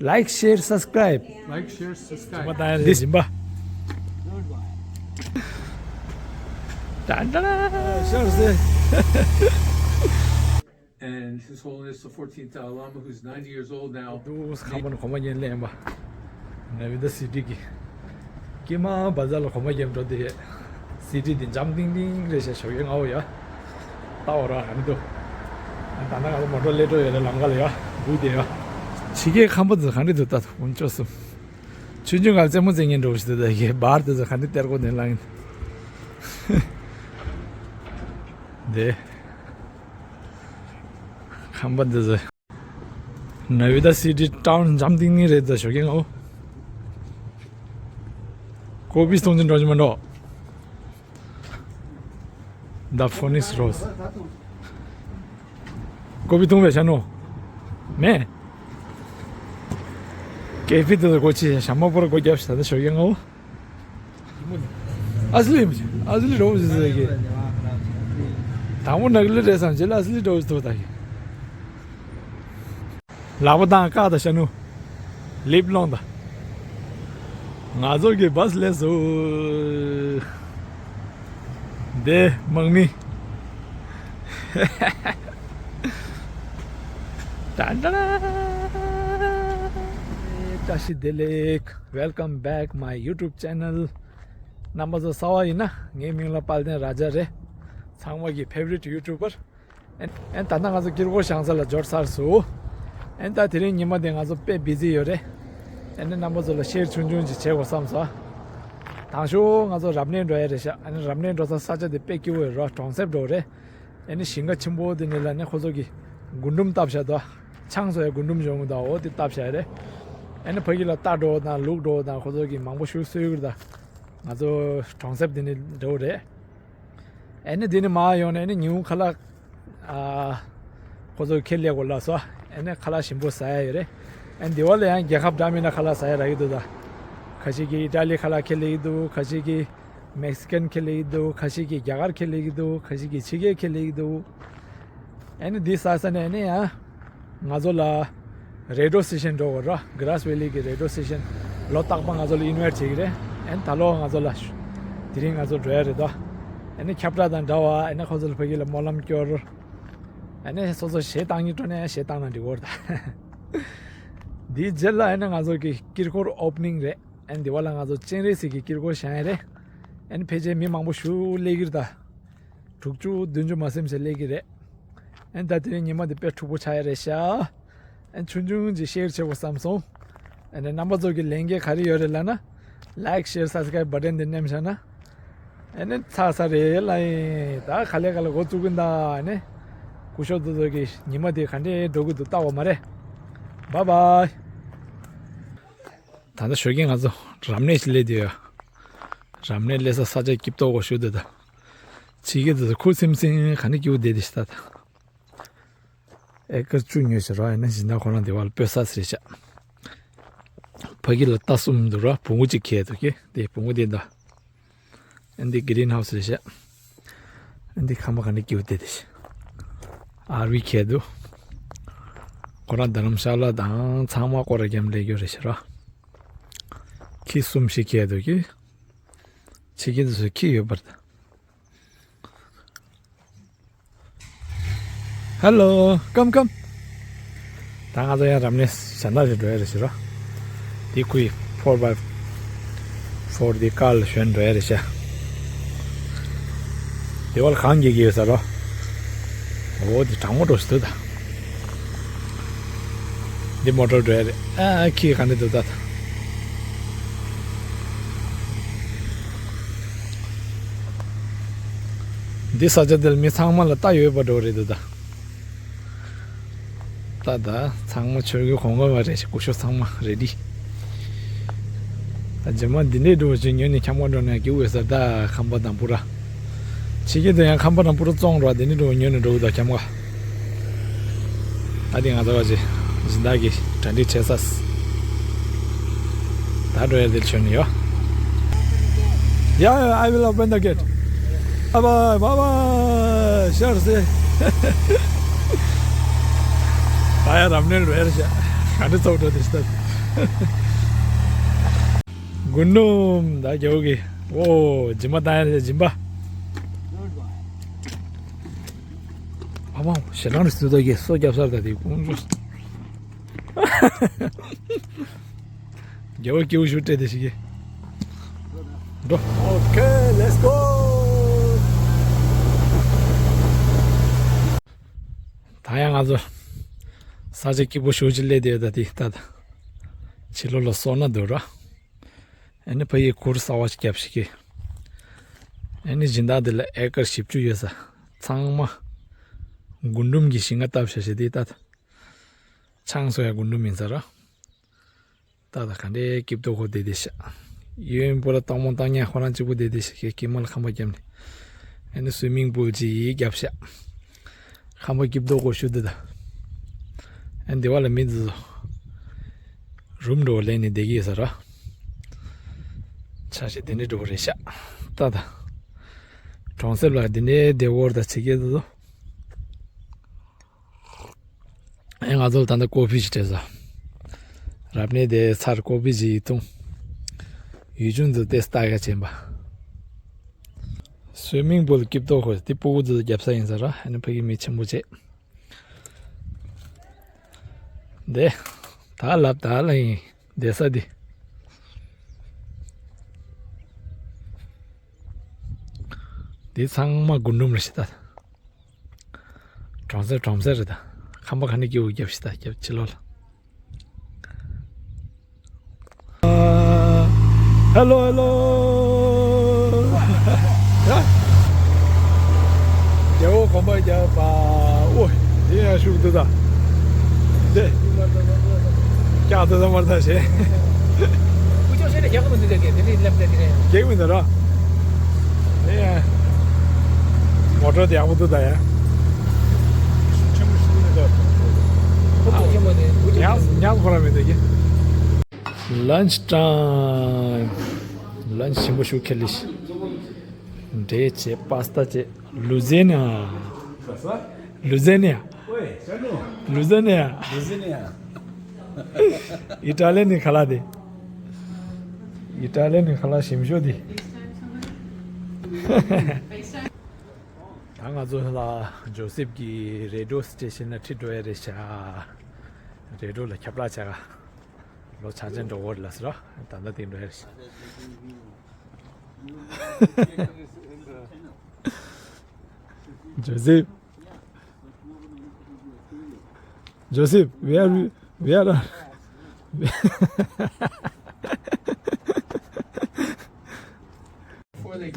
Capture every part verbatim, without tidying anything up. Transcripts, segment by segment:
Like, share, subscribe. Like, share, subscribe. This. Tada! And His Holiness the fourteenth Dalai Lama, who's ninety years old now. དུས་ཁམས་པ་ན་གོམ་པ་རྒྱབ་ལེན་པ། ནབ་བི་ད་སི་ཊི་གི། ཀྱེ་མ་བ་ཛ་ལ་གོམ་པ་རྒྱབ་འགྲོ་དེ། སི་ཊི་དེ་འཇམ་ཐིང་ཐིང་རེད་ཤག་ཞོགས་ཀས་སྔ་པོ་ཡ། ལྟ་བ་ར་ཧ་མི་འདུག་ད་ལྟ་ང་ཚོ་མོ་ཊ་སླེབས་འགྲོ་ཡོད་རེད། ལམ་ཁ་ལ་ཡ། སྒུག་བསྡད་ཡ། ཕྱི་རྒྱལ་ཁམས་པ་ཚོ་ག་འདྲ་འདུག་ད་འུ་ཅོ་གསུམ། ཆུང་ཆུང་ང་རྩེད་མོ་རྩེ་མཁན་འདྲ་པོ་ཞིག་འདུག་ད་ཡ་བར་དེ་ཚོ་ག་འདྲ་སྟེར་གོ་ནས་ལངས་ཡིན། དེ། ཁམས་པ་འདི་ཚོ། ནབ་བི་ད་སི་ཊི་ཊའུན་འཇམ་ཐིང་ཐིང་རེད་ད་ཞོགས་ཀས་སྔ་པོ། ཀོ་པི་སྟོང་ཅན་འགྲོ་གི་མ་འགྲོ། The Phoenix Rose. ཀོ་པི་བཏུང་བས་ཤ་ནོ། མེ། ཀེ་ཕི་དེ་ཚོ་སྒོ་ཕྱེ་ཞྭ་མོ་པོར་སྒོ་བརྒྱབ་ཤག་ད་ཞོགས་ཀས་སྔ་པོ། ཨ་སི་ལི་ཡིན་པ་ཅིག་ཨ་སི་ལི་རོ་ཟེར་ཟེར་གི། དང་པོ་ནག་ལི་རེད་བསམ་རྗེས་ལ་ཨ་སི་ལི་རོ་ཟེར་ཐུག་ད་གི། ལག་པ་བཏང་བཀག་ད་ཤ་ནུ། ལིབ་ལོང་ད། ང་ཚོ་གི་བཱས་སླེབས་སོང་། འདི་དམག་མི། ཏན་ཏན། བཀྲ་ཤིས་བདེ་ལེགས། Welcome back my YouTube channel. རྣམ་པ་ཚོ་གསར་པ་ཡིན་ན་ངའི་མིང་ལ་དཔལ་ལྡན་ར་ཇ་རེད། ཚང་མ་གི་ཕེབ་རིཊ་ཡུ་ཊུབ་པར། ཨན་ཨན་ད་ལྟ་ང་ཚོ་ཀིར་ཀོར་ཞང་ས་ལ་འབྱོར་ཚར་སོང་། ཨན་ད་དེ་རིང་ཉི་མ་དེ་ང་ཚོ་དཔེ་བི་ཛི་ཡོད་རེད། ཨན་ནི་རྣམ་པ་ཚོ་ལ་ཤེར་ཆུང་ཆུང་ཅིག་བྱེད་དགོས་བསམ་སོང་། དང་ཤོས་ང་ཚོ་རབ་གནས་འགྲོ་ཡ་རེད་ཤག་ཨན་ནི་རབ་གནས་འགྲོ་ས་ས་ཆ་དེ་དཔེ་སྐྱིད་པོ་ཡོད་རེད། གྲོང་གསེབ་འགྲོ་རེད། ཨན་ནི་ཞིང་ཁ་ཆེན་པོ་དེ་ནས་ལ་ནི་ཁོ་ཚོ་གི་རྒུན་འབྲུམ་བཏབ་བཞག་འདུག་ཆང་བཟོ་ཡ་རྒུན་འབྲུམ་ཡོང་གི་འདུག་འོ་དེ་བཏབ་བཞག་ཡ་རེད། ཨན་ནི་ཕ་གི་ལ་རྟ་འགྲོ་དང་ལུག་འགྲོ་དང་ཁོ་ཚོ་གི་མང་པོ་ཞིག་གསོ་གི་རེད། ད་ང་ཚོ་གྲོང་གསེབ་དེ་ནས་འགྲོ་རེད། ཨེ་ནི་འདི་ནི་མར་ཡོང་ནས་ཨེ་ནི་ཉིན་གུང་ཁ་ལག་ཨ་ཁོ་ཚོ་ཁྱེར་སླེབས་དགོས་ལབ་སོང་། ཨེ་ནི་ཁ་ལག་ཞིམ་པོ་ཟ་ཡ་ཡོད་རེད། ཨེ་འདི་བ་ལ་ཡང་རྒྱལ་ཁབ་འདྲ་མིན་ན་ཁ་ལག་ཟ་ཡ་རག་གི་འདུག་ད་ཁ་ཤས་ཀྱིས་ཨི་ཊ་ལི་ཁ་ལག་ཁྱེར་སླེབས་ཀྱི་འདུག་ཁ་ཤས་ཀྱིས་མེག་སི་ཀན་ཁྱེར་སླེབས་ཀྱི་འདུག་ཁ་ཤས་ཀྱིས་རྒྱ་གར་ཁྱེར་སླེབས་ཀྱི་འདུག་ཁ་ཤས་ཀྱིས་ཕྱི་རྒྱལ་ཁྱེར་སླེབས་ཀྱི་འདུག་ཨེ་ནི་འདི་ཟ་ས་ནས་ཨེ་ནི་ཡང་། ང་ཚོ་ལ་རེ་ཌི་ཡོ་སི་ཊེ་ཤན་འགྲོ་དགོས་ར། གྷ་རཱས་ཝེ་ལི་གི་རེ་ཌི་ཡོ་སི་ཊེ་ཤན་ལོ་རྟག་པར་ང་ཚོ་ལ་ཨིན་ཝའི་ཊི་བྱེད་ཀྱི་རེད། ཨེ་ནི་ད་ལོ་ང་ཚོ་ལ་དེ་རིང་ང་ཚོ་འགྲོ་ཡ་རེད་དོ། ཨེ་ནི་ཁྱབ་བསྒྲགས་དང་འདྲ་བ་ཨེ་ནི་ཁོ་ཚོ་ལ་ཕ་གི་ལ་སྨོན་ལམ་སྐྱོར། ཨེ་ནི་སོ་སོ་གཞས་བཏང་སྙིང་བྲོ་ནས་གཞས་བཏང་ན་འགྲིག་གི་རེད་ད། འདིའི་རྗེས་ལ་ཨེ་ནི་ང་ཚོ་གི་དཀྱིལ་འཁོར་ཨོ་པ་ནིང་རེད། ཨེ་ནི་འདི་བ་ལ་ང་ཚོ་སྤྱན་རས་གཟིགས་ཀྱི་དཀྱིལ་འཁོར་བཞེངས་ཡ་རེད། ཨེ་ནི་ཕལ་ཆེར་མི་མང་པོ་ཞིག་སླེབས་ཀྱི་རེད་ད། དྲུག་ཅུ་བདུན་ཅུ་མ་ཟིན་ཙམ་སླེབས་ཀྱི་རེད། ཨེ་ད་དེ་རིང་ཉི་མ་འདི་དཔེ་འཁྲུག་པོ་ཆགས་ཡ་རེད་ཤག་ཨེ་ཆུང་ཆུང་ཅིག་ཤེར་བྱེད་དགོས་བསམ་སོང་། ཨེ་ནས་རྣམ་པ་ཚོ་གི་ལས་འགན་ག་རེ་ཡོད་རེད་ལབ་ན། ལའིཀ་ཤེར་སབ་སི་ཀ་རའིབ་བ་ཊན་འདི་མནན་བཞག་ན། ཨེ་ནས་ཚར་ས་རེད་ལབ་ཡིན། ད་ག་ལེ་ག་ལེ་འགོ་བཙུགས་གི་ད་ཨེ་ནས། སྐུ་ཞབས་དེ་ཚོ་གི་ཉི་མ་འདི་ག་འདྲས་འགྲོ་གི་འདུག་ལྟ་དགོས་མ་རེད། བཱའི་བཱའི། ད་ལྟ་ཞོགས་ཀས་ང་ཚོ་རབ་གནས་ཤིག་སླེབས་བསྡད་ཡོད། རབ་གནས་སླེབས་ས་ས་ཆ་སྐྱིད་པོ་ཞིག་འདུག་ད། ཕྱི་རྒྱལ་དུ་ཁུ་སིམ་སིམ་ག་ནས་སྐྱིད་པོ་བསྡད་དེ་ཤི་ད་ད། ཨེ་ཀར་བཅུ་ཉོས་ཤག་ར། ཡིན་ན་སྦྱིན་བདག་ཁོ་རང་དེ་བ་ལ་སྤོས་ས་ཟེར་ཤག་ཕ་གི་ལ་རྟ་གསུམ་འདུག་ར། བོང་བུ་གཅིག་ཁྱེར་འདུག་གི་དེ་བོང་བུ་དེ་འདྲ། ཨ་འདི་གི་རིན་ཧའུ་སི་རེད་ཤག་ཨ་འདི་ཁང་པ་ག་འདྲ་སྐྱིད་པོ་དེ་དེ་ཤག་ཨར་ཝི་ཁྱེར་འདུག་ཁོ་རང་རྡ་རམ་ཤ་ལ་དང་ཚང་མ་སྐོར་ར་རྒྱབ་སླེབས་རྒྱུ་རེད་ཤག་ར། ཁྱི་གསུམ་ཞིག་ཁྱེར་འདུག་གི་ཕྱི་རྒྱལ་དུ་ཁྱི་ཡོད་པར་ད། Hello, come, come. ད་ང་ཚོ་ཡང་རབ་གནས་གཞན་དག་ཞིག་འགྲོ་ཡ་རེད་ཤག་ར། འདི་ཁོའི་four by four འདི་ཀར་ལ་ཞོན་འགྲོ་ཡ་རེད་ཤག་དེ་བ་ལ་གངས་རྒྱག་གི་ཡོད་ས་ར། འོ་འདི་གྲང་མོ་འགྲོ་ཞིག་འདུག་ད། འདི་མོ་ཊར་འགྲོ་ཡ་རེད། ཨ་ཁྱི་ག་འདྲ་འདུག་ད། འདི་ས་ཆ་འདི་ལ་མི་ཚང་མ་ལ་རྟ་ཡོད་པ་འགྲོ་རེད་འདུག་ད། ད་ད་ཚང་མ་ཆོས་གོས་གོན་གོན་པ་རེད་ཤག་སྐུ་ཞབས་ཚང་མ་རེ་ཌི། ད་རྗེས་མ་འདི་འདྲའི་འགྲོ་བ་ཅིག་ཉོས་ནས་འཁྱམ་ག་འགྲོ་ན་སྐྱིད་པོ་ཡོད་ས་ད། ཁང་པ་དང་པོ་ར། ཕྱི་རྒྱལ་དུ་ཡང་ཁང་པ་དང་པོ་ར་བཙོང་ར་འདི་འདྲའི་འགྲོ་བ་ཉོས་ནས་འགྲོ་གི་ད་འཁྱམ་ག་ད་འདི་ང་ཚོ་བ་ཅིག་སྦྱིན་བདག་གིས་གྲ་སྒྲིག་བྱས་ས། ད་འགྲོ་ཡ་འདིར་བྱོན་ནས་ཡོད། Yeah, yeah, I will open the gate. Bye bye, bye bye. ཤར་སེ། ད་ཡ་རབ་གནས་རེད་ཤག་ག་འདྲ་ཚོགས་འགྲོ་དེ་ཤི་ད། རྒུན་འབྲུམ་ད་རྒྱལ་པོ་གི། ཨོ་སྦྱིན་པ་བཏང་ཡ་རེད། སྦྱིན་པ། ཨ་མ་ཞེ་སྡང་རེད་ཟེར་དོ་གི། སོ་རྒྱབ་སར་ད་དེ་ཀུན་རྒྱལ་པོ་སྐྱེ་བོ་ཞུ་སྤྲད་དེ་ཞིག་གི། འགྲོ། Okay, let's go. ད་ཡང་ང་ཚོ་ས་ཆ་སྐྱིད་པོ་ཞེ་པོ་ཅིག་སླེབས་བསྡད་ཡོད། ད་དེ་ད་ད་ཕྱི་ལོགས་ལ་སོང་ན་འདུག་ར། ཨ་ནི་ཕ་གིའི་གུར་གསར་པ་ཞིག་བརྒྱབ་ཤག་གི། ཨ་ནི་སྦྱིན་བདག་འདི་ལ་ཨེ་ཀར་བཞི་བཅུ་ཡོད་ས། ཚང་མ་རྒུན་འབྲུམ་གྱི་ཞིང་ཁ་བཏབ་བཞག་ཤག་དེ་ད་ད་ཆང་བཟོ་ཡ་རྒུན་འབྲུམ་ཡིན་ས་ར། ད་ད་ག་འདྲའི་སྐྱིད་པོ་ཁོ་བསྡད་བསྡད་ཤག། གཡོན་པོ་ལ་སྟག་མོ་སྟག་ཉག་ཁོ་རང་གཅིག་པོ་བསྡད་བསྡད་ཤག་གི། གད་མོ་ལ་ཁང་པ་བརྒྱབ་ནས། ཨ་ནི་སུའི་མིང་པུལ་ཅིག་བརྒྱབ་ཤག། ཁང་པ་སྐྱིད་པོ་ཁོ་ཞུ་འདི་ད། ཨ་ནི་སྡེ་བ་ལ་མི་འདི་ཚོ་རུམ་འགྲོ་ལེན་ནས་བསྡད་ཀྱི་ཡོད་ས་ར། ཆ་ཤས་དེ་འདྲའི་འགྲོ་རེད་ཤག། ད་ད་གྲོང་གསེབ་ལ་དེ་འདྲའི་བདེ་བོར་ད་བྱེད་ཀྱི་འདུག། ཨེ་ང་ཚོ་ལ་ད་ལྟ་ཀོ་ཕི་ཞིག་སྤྲད་སོང་། རབ་གནས་དེ་ཚར་ཀོ་ཕི་ཞིག་འཐུང་། ཡུལ་ལྗོངས་འདི་ལྟས་ལྟ་ག་ཕྱིན་པ། སུའི་མིང་པུལ་སྐྱིད་པོ་ཁོ་དེ་སྤུ་གུ་ཚོ་རྒྱབ་ས་ཡིན་ས་ར། ཨ་ནི་ཕ་གི་མི་ཆེན་པོ་བྱས། འདི་ད་ལབ་ད་ལ་ཡིན་བསྡད་ས་འདི། འདི་ཚང་མ་རྒུན་འབྲུམ་རེད་ཤག་ད། གྲོང་གསེབ་གྲོང་གསེབ་རེད་ད། ཁང་པ་ག་ནས་སྐྱིད་པོ་བརྒྱབ་ཤག་ད། རྒྱབ་ཕྱི་ལོགས་ལ། ཧེ་ལོ་ཧེ་ལོ། རྒྱལ་པོ་གོམ་པ་རྒྱག་པ། ཨོ། དེ་ཡང་ཤུགས་འདུག་ད། དེ། ཀྱག་ཏུ་ཚང་མར་ད་བྱས། ཀུ་ཅོ་ཤེས་ནས་རྒྱག་གི་མི་འདུག་ད་གས་དེ་འདྲའི་ལབ་ད་དེ་རེད། རྒྱག་མི་འདུག་ར། དེ་ཡང་། མོ་ཊ་དེ་ཡག་པོ་འདུག་ད་ཡ། ཆེན་པོ་ཞིག་འདུག་ད། ཨ་ཆེན་པོ་དེ། ཉམས་ཉམས་ཁོ་ར་མི་འདུག་གས། Lunch time. Lunch ཆེན་པོ་ཞིག་ཁེལ་ལེ་ཤི། འབྲས་བྱས། པ་སྟ་བྱས། ལུ་ཛེ་ནི་ཡ། ལུ་ཛེ་ནི་ཡ། ལུ་ཛེ་ནི་ཡ། ཨི་ཊ་ལི་ནི་ཁ་ལག་དེ། ཨི་ཊ་ལི་ནི་ཁ་ལག་ཞིམ་ཤོས་དེ། ད་ང་ཚོ་ལ་ཇོ་སེབ་ཀྱི་རེ་ཌི་ཡོ་སི་ཊེ་ཤན་ལ་ཁྲིད་འགྲོ་ཡ་རེད་ཤག། རེ་ཌི་ཡོ་ལ་ཁྱབ་བསྒྲགས་བྱ་ག། ལོ་ཆ་ཅན་འགྲོ་གི་རེད་ལབ་སོང་ར། ད་ལྟ་དེ་འགྲོ་ཡ་རེད་ཤག། ཇོ་སེབ། ཇོ་སེབ། Where are you? Where are ད་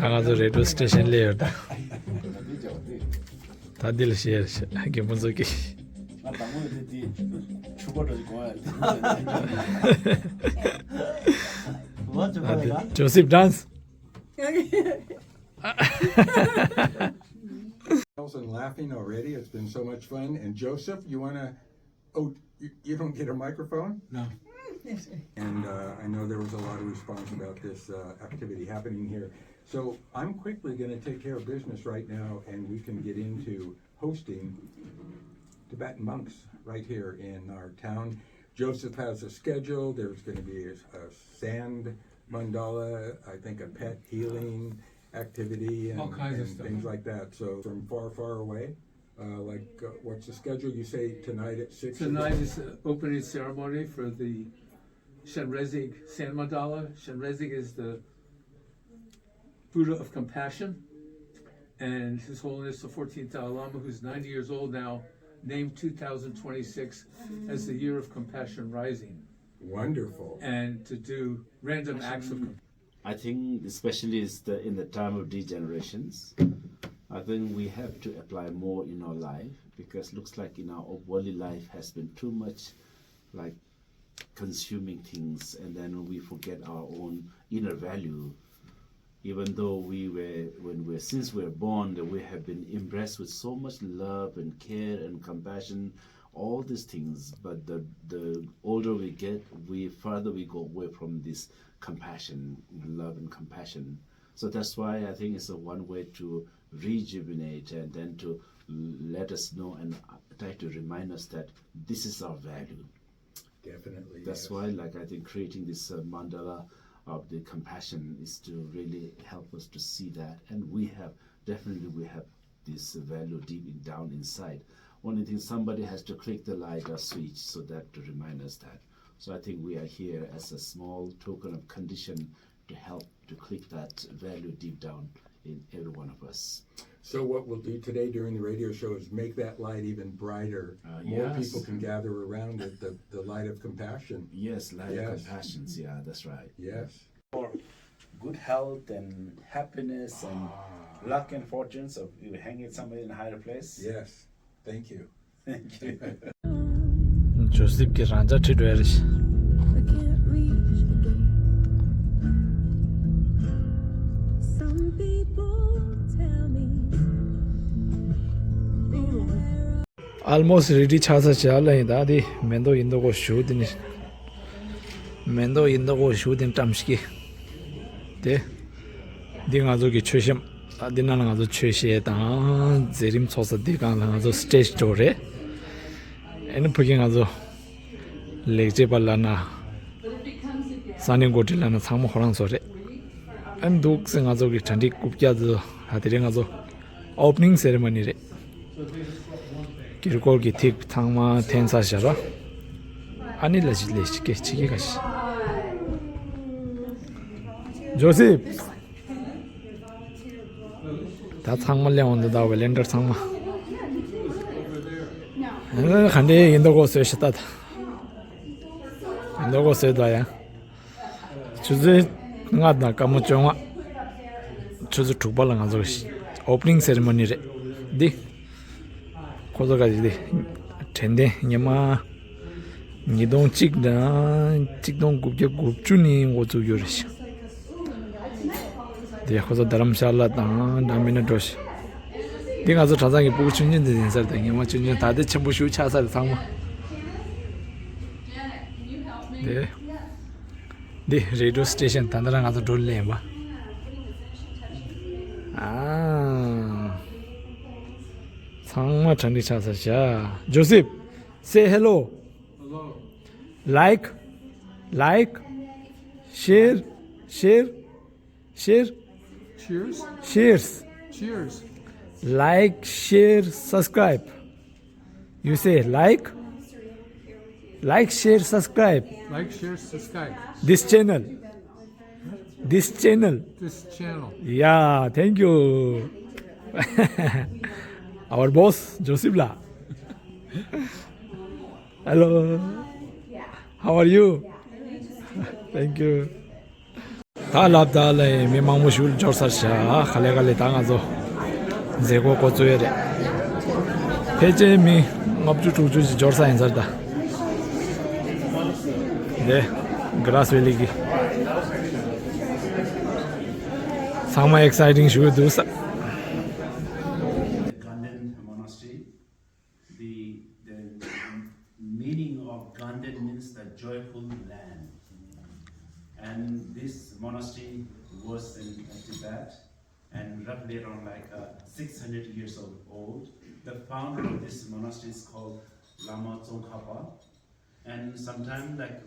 ང་ཚོ་རེ་ཌི་ཡོ་སི་ཊེ་ཤན་སླེབས་ཡོད་ད། ད་འདི་ལ་བཤད་རེད་ཤག། རྒན་པོ་ཚོ་གིས། ང་དང་པོ་དེ་དེ་ཕྱུ་པ་འདྲ་ཞིག་གོན་ཡ་རེད། ཨ་དེ་ཇོ་སེབ་ཌན་སི། Smiles and laughing already. It's been so much fun. And Joseph, you wanna? Oh, you, you don't get a microphone? No. And uh, I know there was a lot of response about this uh, activity happening here. So I'm quickly going to take care of business right now, and we can get into hosting Tibetan monks right here in our town. Joseph has a schedule. There's going to be a, a sand mandala, I think a pet healing activity, and, All kinds of and stuff. Things like that. So from far, far away, uh, like uh, what's the schedule? You say tonight at six. Tonight is the opening ceremony for the Shenrezig Sand Mandala. Shenrezig is the Buddha of compassion, and His Holiness the fourteenth Dalai Lama, who's ninety years old now, named two thousand twenty-six as the year of compassion rising. Wonderful. And to do random acts of compassion. I think especially is the, in the time of degenerations, I think we have to apply more in our life, because looks like in our worldly life has been too much like consuming things, and then we forget our own inner value. Even though we were, when we, since we were born, that we have been impressed with so much love and care and compassion, all these things. But the, the older we get, we further we go away from this compassion, love and compassion. So that's why I think it's a one way to rejuvenate and then to let us know and try to remind us that this is our value. Definitely. That's Yes. Why, like, I think creating this uh, mandala of the compassion is to really help us to see that. And we have, definitely, we have this value deep in, down inside. Only thing, somebody has to click the light or switch so that to remind us that. So I think we are here as a small token of condition to help to click that value deep down in every one of us. So what we'll do today during the radio show is make that light even brighter. Uh, More yes. people can gather around it, the, the light of compassion. Yes, light Yes. of compassions. Yeah, that's right. Yes. For good health and happiness and luck and fortune. So you hang it somewhere in a higher place. Yes. Thank you. Thank you. ཇོ་སིབ་ཀྱི་རང་ཅག་ཁྲིད་འགྲོ་ཡ་རེད། I can't reach the gate. Some people tell me beware of Almost ready ཆགས་ས་བྱ་ལ་ཡིན་ད་དེ་མེ་ཏོག་ཡིན་མདོག་གོ་ཞུ་དེ་ནི་མེ་ཏོག་ཡིན་མདོག་གོ་ཞུ་དེ་བཀྲམ་ཞིག་གི་དེ་འདི་ང་ཚོ་གི་མཆོད་བཤམས་ཨ་འདི་ནང་ལ་ང་ཚོ་མཆོད་བཤམས་དང་མཛད་རིམ་ཚོགས་ས་འདི་སྒང་ལ་ང་ཚོ་stage door་རེད། ཨེ་ནི་ཕ་གི་ང་ཚོ་ལེགས་བྱེད་པ་ལབ་ན་ས་གནས་འགོ་ཁྲིད་ལབ་ན་ཚང་མ་ཁོ་རང་ཚོ་རེད། ཨ་ནི་འདུག་སེ་ང་ཚོ་གི་གྲ་སྒྲིག་རྐུབ་བཀྱག་ཚོ་ཨ་དེ་རིང་ང་ཚོ་opening ceremony་རེད། དཀྱིལ་འཁོར་གྱི་ཐིག་ཚང་མ་འཐེན་ཚར་བཞག་ར། ཨ་ནི་ལ་ཞིག་ལས་ཞིག་སྐད་ཆིག་གི་ག་ཞིག་ཇོ་སིབ། ད་ཚང་མ་སླེབས་འོང་འདི་ད་ཝེ་ལན་ཊར་ཚང་མ། ཨ་ག་འདྲའི་ཡིན་མདོག་གོ་བཟོས་ཤག་ད་ད། ཡིན་མདོག་གོ་བཟོས་ད་ཡ། ཆུ་ཚོད་ལྔ་དང་སྐར་མ་བཅོ་ལྔ། ཆུ་ཚོད་དྲུག་པ་ལ་ང་ཚོ་opening ceremony་རེད། འདི། ཁོ་ཚོ་ག་ཅིག་འདི། དྲན་རྟེན་ཉི་མ། ཉིས་སྟོང་གཅིག་དང་གཅིག་སྟོང་དགུ་བརྒྱ་དགུ་བཅུ་ནས་འགོ་བཙུགས་ཡོད་རེད་ཤག་འདི་ཁོ་ཚོ་རྡ་རམ་ཤ་ལ་དང་འདྲ་མིན་ན་འགྲོ་ཤག་འདི་ང་ཚོ་གྲྭ་ཚང་གི་སྤུ་གུ་ཆུང་ཆུང་འདི་ཡིན་ས་རེད་ད། ཉི་མ་ཆུང་ཆུང་ད་ལྟ་ཆེན་པོ་ཞིག་ཆགས་ས་རེད་ཚང་མ། འདི། འདི་radio station་ད་ལྟ་རང་ང་ཚོ་འགྲོ་ལེན་པ། ཨ། ཚང་མ་གྲ་སྒྲིག་ཆགས་ས་ཤག་ཇོ་སིབ། Say hello. Hello. Like, like, share, share, share, Cheers. shares. Cheers. Like, share, subscribe. You say like, like, share, subscribe. Like, share, subscribe. This channel. This channel. This channel. Yeah, thank you. Our boss, Joseph la. Hello. How are you? Thank you. ད་ལབ་ད་ལ་མི་མང་པོ་ཞིག་འབྱོར་ཚར་ཤག་ག་ལེ་ག་ལེ་ད་ང་ཚོ་མཛད་སྒོ་འགོ་བཙུགས་ཡ་རེད། ཕལ་ཆེར་མི་ལྔ་བཅུ་དྲུག་ཅུ་ཞིག་འབྱོར་ཚར་ཡིན་ཚར་ད། འདི་Grass Valley་གི་ཚང་མ་exciting་ཞིག་འདུག་ས། The Ganden Monastery. The, the meaning of Ganden means the joyful land. And this monastery was in Tibet and roughly around like uh, six hundred years of old. The founder of this monastery is called Lama Tsongkhapa. And sometimes, like,